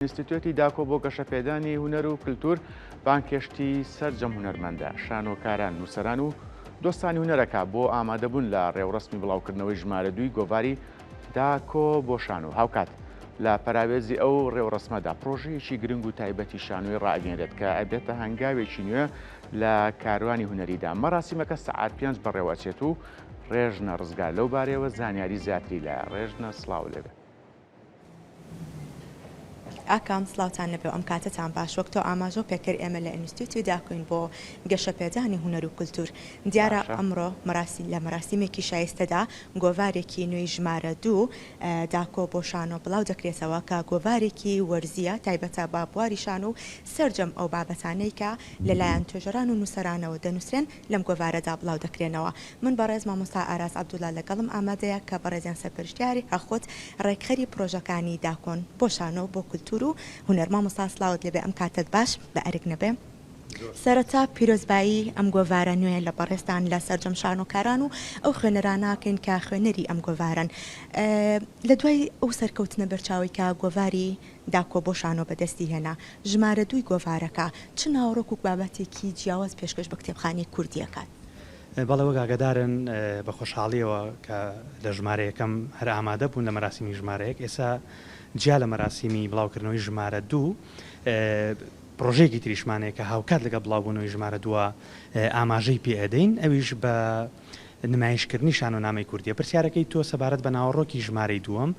ئینستیتیۆتی داکۆ بۆ گەشەپێدانی هونەر و کلتور بانگهێشتی سەرجەم هونەرمەندە، شانۆکاران، نووسەران و دۆستانی هونەرەکە بۆ ئامادەبوون لە ڕێوڕەسمی بڵاوکردنەوەی ژمارە دووی گۆڤاری داکۆ بۆ شانۆ. هاوکات لە پەراوێزی ئەو ڕێوڕەسمەدا پڕۆژەیەکی گرنگ و تایبەتی شانۆی ڕائەگەیەنرێت کە ئەبێتە هەنگاوێکی نوێ لە کاروانی هونەریدا. مەراسیمەکە سەعات پێنج بەڕێوەئەچێت و ڕێژنە ڕزگار لەو بارەیەوە زانیاری زیاتری لایە. ڕێژنە سڵاو لێبێ. ئاکام، سڵاوتان لێبێ و ئەم کاتەتان باش. وەک تۆ ئاماژەو پێکرد ئێمە لە ئینستیتوی داکۆین بۆ گەشەپێدانی هونەر و کولتوور. دیارە باشە. ئەمڕۆ مەراسی لە مەراسیمێکی شایستەدا گۆڤارێکی نوێی ژمارە دوو داکۆ بۆ شانۆ بڵاو دەکرێتەوە کە گۆڤارێکی وەرزییە تایبەتە بە بواری شانۆ و سەرجەم ئەو بابەتانەی کە لەلایەن توێژەران و نووسەرانەوە دەنووسرێن لەم گۆڤارەدا بڵاو دەکرێنەوە. من بەڕێز مامۆستا ئاراس عەبدوڵا لەگەڵم ئامادەیە کە بەڕێزیان سەرپەرشتیاری یاخود ڕێکخەری پڕۆژەکانی داکۆن بۆ شانۆ بۆ کولتوور و هونەر. مامۆستا سڵاوت لێبێ ئەم کاتەت باش بە ئەرک نەبێ. سەرەتا پیرۆزبایی ئەم گۆڤارە نوێیە لە بەڕێزتان لە سەرجەم شانۆکاران و ئەو خوێنەرانە ئەکەین کە خوێنەری ئەم گۆڤارەن. لە دوای ئەو سەرکەوتنە بەرچاوەی کە گۆڤاری داکۆ بۆ شانۆ بەدەستی هێنا، ژمارە دووی گۆڤارەکە چ ناوەڕۆک و بابەتێکی جیاواز پێشکەش بە کتێبخانەی کوردی ئەکات؟ بەڵێ وەک ئاگادارن بە خۆشحاڵیەوە کە لە ژمارە یەکەم هەر ئامادە بوون لە مەراسیمی ژمارە یەک ئێستا جیا لە مەراسیمی بڵاوکردنەوەی ژمارە دوو پڕۆژەیەکی تریشمان هەیە کە هاوکات لەگەڵ بڵاوبوونەوەی ژمارە دووە ئاماژەی پێ ئەدەین ئەویش بە نمایشکردنی شانۆنامەی کوردیە. پرسیارەکەی تۆ سەبارەت بە ناوەڕۆکی ژمارەی دووەم،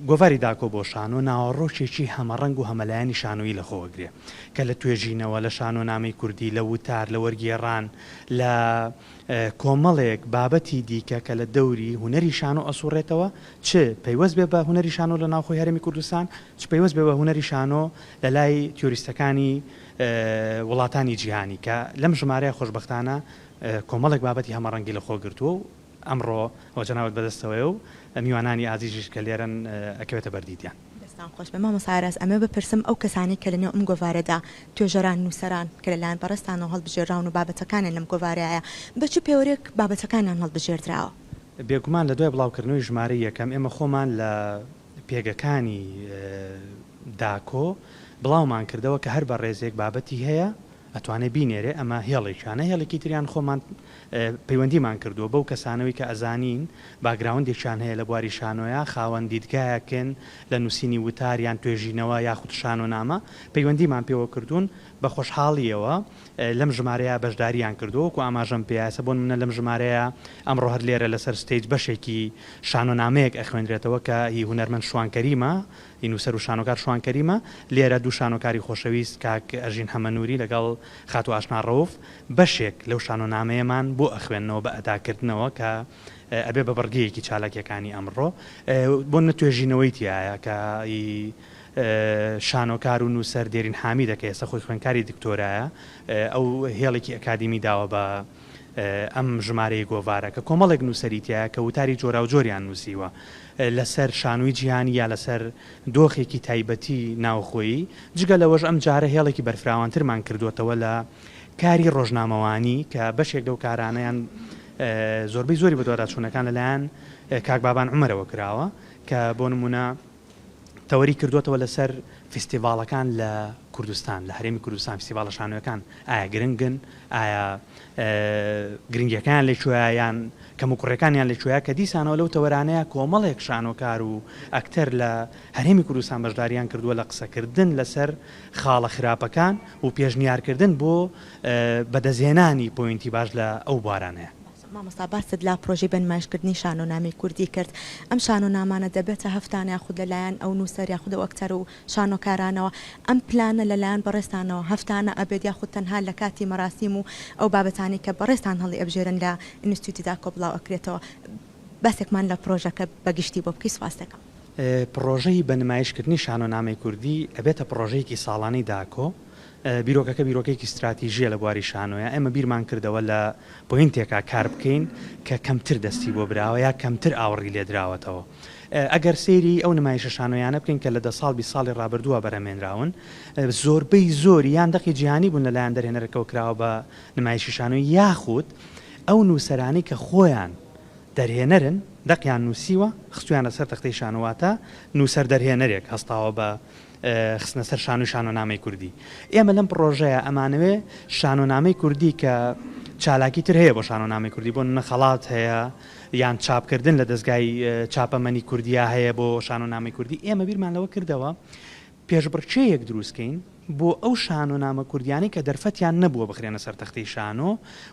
گۆڤاری داکۆ بۆ شانۆ ناوەڕۆکێکی هەمەڕەنگ و هەمەلایەنی شانۆیی لەخۆوەگرێ کە لە توێژینەوە، لە شانۆنامەی کوردی، لە وتار، لە وەرگێڕان، لە کۆمەڵێک بابەتی دیکە کە لە دەوری هونەری شانۆ ئەسوڕێتەوە، چ پەیوەست بێ بە هونەری شانۆ لە ناوخۆی هەرێمی کوردستان، چ پەیوەست بێ بە هونەری شانۆ لە لای تیۆریستەکانی وڵاتانی جیهانی کە لەم ژمارەیە خۆشبەختانە کۆمەڵێک بابەتی هەمەڕەنگی لەخۆ گرتووە و ئەمڕۆ ئەوە جەنابت بەدەستەوەیە و میوانانی ئازیزیش کە لێرەن ئەکەوێتە بەر دیدیان. دەستان خۆش بێ مامۆستا ئاراس ئەمەوێ بپرسم ئەو کەسانەی کە لەنێو ئەم گۆڤارەدا توێژەران نووسەران کە لەلایەن بەڕێزتانەوە هەڵبژێرراون و بابەتەکانیان لەم گۆڤارەیە بە چ پێوەرێک بابەتەکانیان هەڵبژێردراوە؟ بێگومان لە دوای بڵاوکردنەوەی ژمارەی یەکەم ئێمە خۆمان لە پێگەکانی داکۆ بڵاومان کردەوە کە هەر بەڕێزێک بابەتی هەیە ئەتوانێ بینێرێ ئەمە هێڵێکیانە هێڵێکی تریان خۆمان پەیوەندیمان کردووە بەو کەسانەوەی کە ئەزانین باکگراوندێکیان هەیە لە بواری شانۆیا خاوەن دیدگایەکن لە نووسینی وتار یان توێژینەوە یاخود شانۆنامە پەیوەندیمان پێوە کردوون بە خۆشحاڵیەوە لەم ژمارەیە بەشداریان کردووە وەکو ئاماژەم پێیا ئێستا بۆ نمونە لەم ژمارەیە ئەمڕۆ هەر لێرە لەسەر stage بەشێکی شانۆنامەیەک ئەخوێنرێتەوە کە هی هونەرمەند شوان کەریمە ی نووسەر و شانۆکار شوان کەریمە، لێرە دوو شانۆکاری خۆشەویست کاک ئەژین حەمەنووری لەگەڵ خاتوو ئاشنا ڕەوف بەشێک لەو شانۆنامەیەمان بۆ ئەخوێننەوە بە ئەداکردنەوە کە ئەبێ بە بڕگەیەکی چالاکییەکانی ئەمڕۆ بۆ نە توێژینەوەی تیایە کە ی شانۆکار و نووسەر دێرین حامیدە کە ئێستا خۆی خوێندکاری دکتۆرایە ئەو هێڵێکی ئەکادیمی داوە بە ئەم ژمارەی گۆڤارە کە کۆمەڵێک نووسەری تیایە کە وتاری جۆراوجۆریان نووسیوە لەسەر شانۆی جیهانی یا لەسەر دۆخێکی تایبەتی ناوخۆیی، جگە لەوەش ئەم جارە هێڵێکی بەرفراوانترمان کردووەتەوە لە کاری ڕۆژنامەوانی کە بەشێک لەو کارانە یان زۆربەی زۆری بەدواداچوونەکان لەلایەن کاک بابان عومەرەوە کراوە کە بۆ نموونە تەوەری کردووەتەوە لەسەر فیستیڤاڵەکان لە کوردستان، لە هەرێمی کوردستان فیستیڤاڵە شانۆیەکان ئایا گرنگن، ئایا گرنگیەکەیان لە کوێیە یان کەموکوڕیەکانیان لە کوێیە، کە دیسانەوە لەو تەوەرانەیە کۆمەڵێک شانۆکار و ئەکتەر لە هەرێمی کوردستان بەشداریان کردووە لە قسەکردن لەسەر خاڵە خراپەکان و پێشنیارکردن بۆ بەدەستهێنانی point ی باش لە ئەو بوارانەیە. مامۆستا باست لە پرۆژەی بە نمایشکردنی شانۆنامەی کوردی کرد، ئەم شانۆنامانە دەبێتە هەفتانە یاخود لە لایەن ئەو نووسەر یاخود ئەو ئەکتەر و شانۆکارانەوە، ئەم پلانە لە لایەن بەڕێزتانەوە هەفتانە ئەبێت یاخود تەنها لە کاتی مەراسیم و ئەو بابەتانەی کە بەڕێزتان هەڵی ئەبژێرن لە ئینستیتوتی داکۆ بڵاو ئەکرێتەوە؟ باسێکمان لە پرۆژەکە بە گشتی بۆ بکەی سوپاست دەکەم. پڕۆژەی بە نمایشکردنی شانۆنامەی کوردی ئەبێتە پڕۆژەیەکی ساڵانەی داکۆ، بیرۆکەکە بیرۆکەیەکی ستراتیژییە لە بواری شانۆیا، ئێمە بیرمان کردەوە لە point ێکا کار بکەین کە کەمتر دەستی بۆ براوە یا کەمتر ئاوڕی لێ دراوەتەوە. ئەگەر سەیری ئەو نمایشە شانۆیانە بکەین کە لە دە ساڵ 20 ساڵی ڕابردووە بەرهەمهێنراون، زۆربەی زۆری یان دەقی جیهانی بوون لەلایەن دەرهێنەرەکەوە کراوە بە نمایشی شانۆیی یاخود ئەو نووسەرانەی کە خۆیان دەرهێنەرن دەقیان نووسیوە خستوویانە سەر تەختەی شانۆ واتە نووسەر دەرهێنەرێک هەستاوە بە. خستنە سەر شانۆی شانۆنامەی کوردی. ئێمە لەم پڕۆژەیە ئەمانەوێ شانۆنامەی کوردی کە چالاکی تر هەیە بۆ شانۆنامەی کوردی بۆ نمونە خەڵات هەیە یان چاپکردن لە دەزگای چاپەمەنی کوردیا هەیە بۆ شانۆنامەی کوردی ئێمە بیرمان لەوە کردەوە پێشبڕکێیەک دروست کەین بۆ ئەو شانۆنامە کوردیانەی کە دەرفەتیان نەبووە بخرێنە سەر تەختەی شانۆ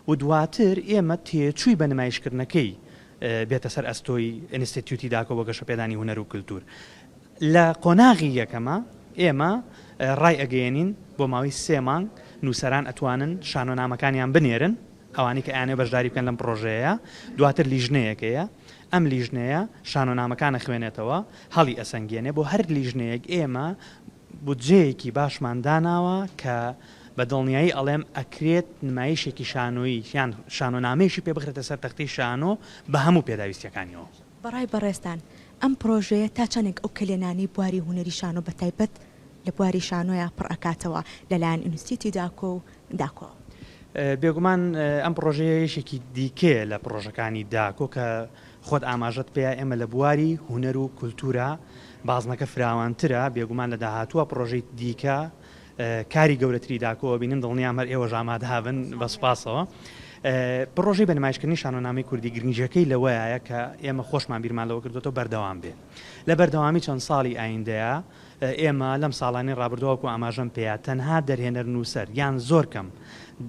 و دواتر ئێمە تێچووی بە نمایشکردنەکەی بێتە سەر ئەستۆی ئینستیتیوتی داکۆ بۆ گەشەپێدانی هونەر و کلتور. لە قۆناغی یەکەما ئێمە ڕای ئەگەیەنین بۆ ماوەی سێ مانگ نووسەران ئەتوانن شانۆنامەکانیان بنێرن ئەوانەی کە ئەیانەوێ بەشداری بکەن لەم پڕۆژەیەیا دواتر لیژنەیەک هەیە ئەم لیژنەیە شانۆنامەکان ئەخوێنێتەوە هەڵی ئەسەنگێنێ بۆ هەر لیژنەیەک ئێمە بودجەیەکی باشمان داناوە کە بە دڵنیایی ئەڵێم ئەکرێت نمایشێکی شانۆیی یان شانۆنامەیەکی پێ بخرێتە سەر تەختەی شانۆ بە هەموو پێداویستیەکانیەوە. بەڕای بەڕێزتان ئەم پڕۆژەیە تا چەندێک ئەو کەلێنانەی بواری هونەری شانۆ بە تایبەت لە بواری شانۆیا پڕ ئەکاتەوە لە لایەن ئینستیتی داکۆ و داکۆ؟ بێگومان ئەم پڕۆژەیە یەکێکی دیکەیە لە پڕۆژەکانی داکۆ کە خۆت ئاماژەت پێیا ئێمە لە بواری هونەر و کولتوورا بازنەکە فراوانترە، بێگومان لە داهاتووە پڕۆژەی دیکە کاری گەورەتری داکۆ ئەبینن، دڵنیام هەر ئێوەش ئامادەبن بە سوپاسەوە. پڕۆژەی بە نمایشکردنی شانۆنامەی کوردی گرنگییەکەی لەوەیایە کە ئێمە خۆشمان بیرمان لەوە کردۆتەوە بەردەوام بێ لە بەردەوامی چەند ساڵی ئایندەیا ئێمە لەم ساڵانەی ڕابردووە وەکو ئاماژەم پێیا تەنها دەرهێنەر نووسەر یان زۆر کەم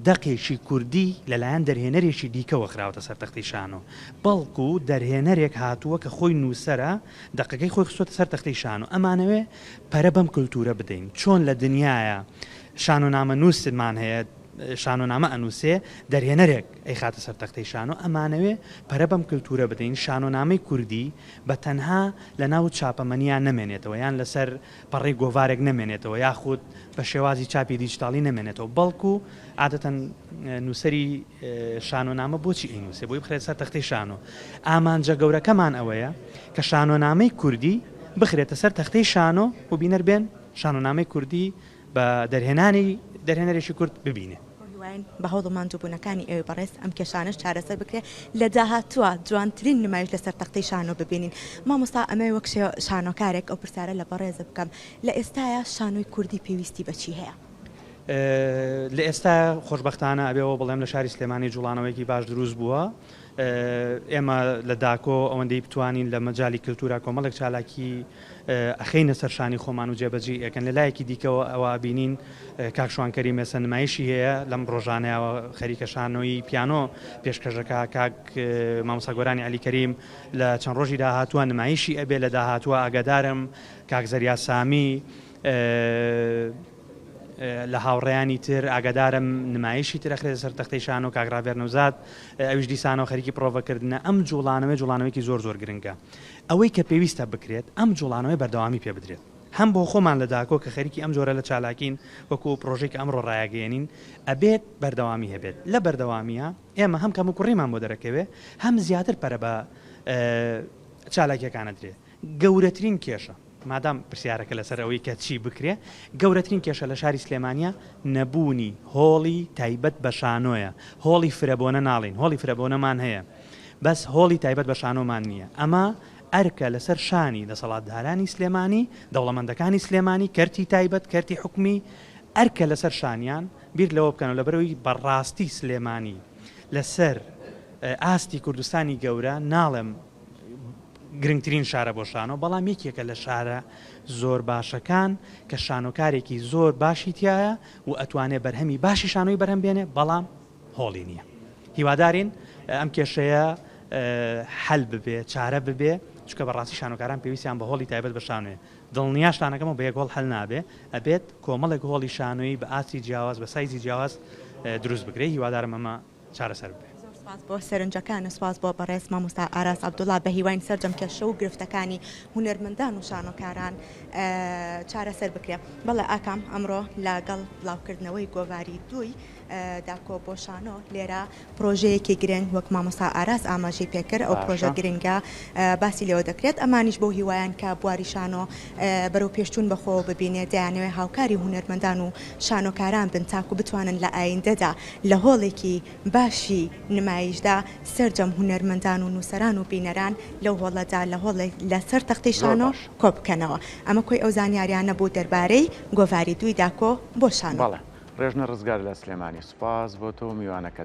دەقێکی کوردی لەلایەن دەرهێنەرێکی دیکەوە خراوەتە سەر تەختەی شانۆ بەڵکو دەرهێنەرێک هاتووە کە خۆی نووسەرە دەقەکەی خۆی خستۆتە سەر تەختەی شانۆ ئەمانەوێ پەرە بەم کلتورە بدەین چۆن لە دنیایا شانۆنامە نووسمان هەیە شانۆنامە ئەنووسێ دەرهێنەرێک ئەیخاتە سەر تەختەی شانۆ ئەمانەوێ پەرە بەم کلتورە بدەین شانۆنامەی کوردی بە تەنها لە ناو چاپەمەنیا نەمێنێتەوە یان لەسەر پەڕەی گۆڤارێک نەمێنێتەوە یاخود بە شێوازی چاپی دیجیتاڵی نەمێنێتەوە بەڵکو عادەتەن نووسەری شانۆنامە بۆچی ئەینووسێ بۆی بخرێتە سەر تەختەی شانۆ ئامانجە گەورەکەمان ئەوەیە کە شانۆنامەی کوردی بخرێتە سەر تەختەی شانۆ و بینەر بێن شانۆنامەی کوردی بە دەرهێنانی دەرهێنەرێکی کورد ببینێ. بەهیواین بە هەوڵ و ماندووبوونەکانی ئێوەی بەڕێز ئەم کێشانەش چارەسەر بکرێ لە داهاتووە جوانترین نمایش لەسەر تەختەی شانۆ ببینین. مامۆستا ئەمەوێ وەک شانۆکارێک ئەو پرسیارە لە بەڕێزت بکەم لە ئێستایا شانۆی کوردی پێویستی بە چی هەیە؟ لە ئێستایا خۆشبەختانە ئەبێ ئەوە بڵێم لە شاری سلێمانی جوڵانەوەیەکی باش دروست بووە. ئێمە لە داکۆ ئەوەندەی بتوانین لە مەجالی کلتورا کۆمەڵێک چالاکی ئەخەینە سەر شانی خۆمان و جێبەجێی ئەکەن، لە لایەکی دیکەوە ئەوە ئەبینین کاک شوان کەریم ئێستا نمایشی هەیە لەم ڕۆژانەیەوە خەریکە شانۆیی پیانۆ پێشکەش ئەکا، کاک مامۆستا گۆرانی عەلی کەریم لە چەند ڕۆژی داهاتووە نمایشی ئەبێ لە داهاتووە ئاگادارم کاک زەریا سامی لە هاوڕێیانی تر ئاگادارم نمایشی تر ئەخرێتە سەر تەختەی شانۆ کاک ڕاڤێر نەوزاد ئەویش دیسانەوە خەریکی پڕۆڤەکردنە ئەم جوڵانەوەی جوڵانەوەیەکی زۆر زۆر گرنگە ئەوەی کە پێویستە بکرێت ئەم جوڵانەوەی بەردەوامی پێ بدرێت هەم بۆ خۆمان لە داکۆ کە خەریکی ئەم جۆرە لە چالاکین وەکو ئەو پڕۆژەی کە ئەمڕۆ ڕایەگەیەنین ئەبێت بەردەوامی هەبێت لە بەردەوامیە ئێمە هەم کەموکوڕیمان بۆ دەرەکەوێ هەم زیاتر پەرە بە چالاکیەکان ئەدرێ گەورەترین کێشە مادام پرسیارەکە لەسەر ئەوەی کە چی بکرێ، گەورەترین کێشە لە شاری سلێمانییە نەبوونی هۆڵی تایبەت بە شانۆیە، هۆڵی فرەبۆنە ناڵێین، هۆڵی فرەبۆنەمان هەیە، بەس هۆڵی تایبەت بە شانۆمان نییە، ئەمە ئەرکە لەسەر شانی دەسەڵاتدارانی سلێمانی، دەوڵەمەندەکانی سلێمانی، کەرتی تایبەت، کەرتی حکومی، ئەرکە لەسەر شانیان بیر لەوە بکەنەوە، لەبەرئەوەی بەڕاستی سلێمانی لەسەر ئاستی کوردستانی گەورە ناڵێم گرنگترین شارە بۆ شانۆ، بەڵام یەکێکە لە شارە زۆر باشەکان کە شانۆکارێکی زۆر باشی تیایە و ئەتوانێ بەرهەمی باشی شانۆی بەرهەم بێنێ، بەڵام هۆڵی نییە. هیوادارین ئەم کێشەیە حەل ببێ، چارە ببێ، چونکە بەڕاستی شانۆکاران پێویستیان بە هۆڵی تایبەت بە شانۆیە. دڵنیاشتانەکەمەوە بە یەک هۆڵ حەل نابێ، ئەبێت کۆمەڵێک هۆڵی شانۆیی بە ئاستی جیاواز، بە سایزی جیاواز دروست بکرێ، هیوادارم ئەمە چارەسەر ببێ. زۆر سوپاس بۆ سەرنجەکانت، سوپاس بۆ بەڕێز مامۆستا ئاراس عەبدوڵا، بەهیواین سەرجەم کێشە و گرفتەکانی هونەرمەندان و شانۆکاران چارەسەر بکرێ. بەڵێ ئاکام ئەمڕۆ لەگەڵ بڵاوکردنەوەی گۆڤاری دووی داکۆ بۆ شانۆ لێرە پرۆژەیەکی گرنگ وەک مامۆستا ئاراس ئاماژەی پێکرد ئەو پرۆژە گرنگە باسی لێوە دەکرێت ئەمانیش بەو هیوایان کە بواری شانۆ بەرەو پێشچوون بەخۆوە ببینێت دەیانەوێت هاوکاری هونەرمەندان و شانۆکاران بن تاکو بتوانن لە ئایندەدا لە هۆڵێکی باشی نمایش. نمایشدا سەرجەم هونەرمەندان و نووسەران و بینەران لەو هۆڵەدا لە هۆڵێک لەسەر تەختەی زۆر شانۆ باش. کۆبکەنەوە. ئەمە کۆی ئەو زانیاریانە بوو دەربارەی گۆڤاری دووی داکۆ بۆ شانۆ. بەڵێ ڕێژنە ڕزگار لە سلێمانی سوپاس بۆ تۆ و میوانەکەت.